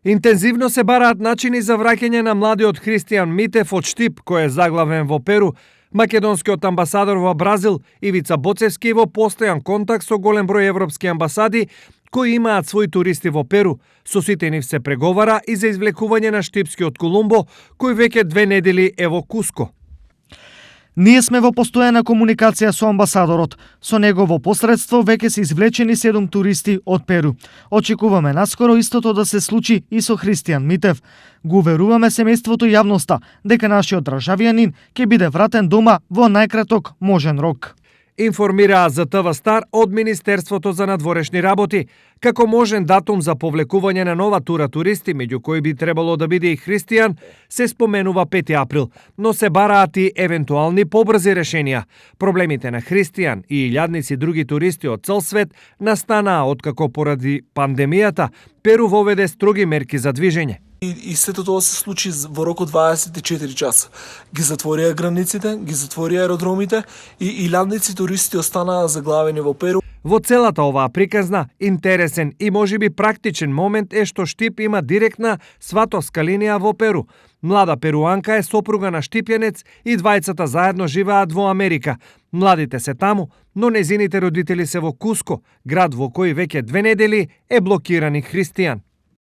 Интензивно се бараат начини за враќање на младиот Христијан Митев од Штип, кој е заглавен во Перу. Македонскиот амбасадор во Бразил Ивица Боцевски е во постојан контакт со голем број европски амбасади кои имаат своји туристи во Перу. Со сите нив се преговара и за извлекување на штипскиот Колумбо, кој веќе 2 недели е во Куско. Ние сме во постојана комуникација со амбасадорот. Со негово посредство веќе се извлечени 7 туристи од Перу. Очекуваме наскоро истото да се случи и со Христијан Митев. Го уверуваме семејството и јавноста дека нашиот државјанин ќе биде вратен дома во најкраток можен рок. Информираа за ТВ Стар од Министерството за надворешни работи. Како можен датум за повлекување на нова тура туристи, меѓу кои би требало да биде и Христијан, се споменува 5 април, но се бараат и евентуални побрзи решенија. Проблемите на Христијан и илјадници други туристи од цел свет настанаа откако поради пандемијата Перу воведе строги мерки за движење. И сето тоа се случи во рок од 24 часа. Ги затворија границите, ги затворија аеродромите и илјадници туристи останаа заглавени во Перу. Во целата оваа приказна, интересен и можеби практичен момент е што Штип има директна сватовска линија во Перу. Млада перуанка е сопруга на штипјанец и двајцата заедно живеат во Америка. Младите се таму, но незините родители се во Куско, град во кој веќе 2 недели е блокиран и Христијан.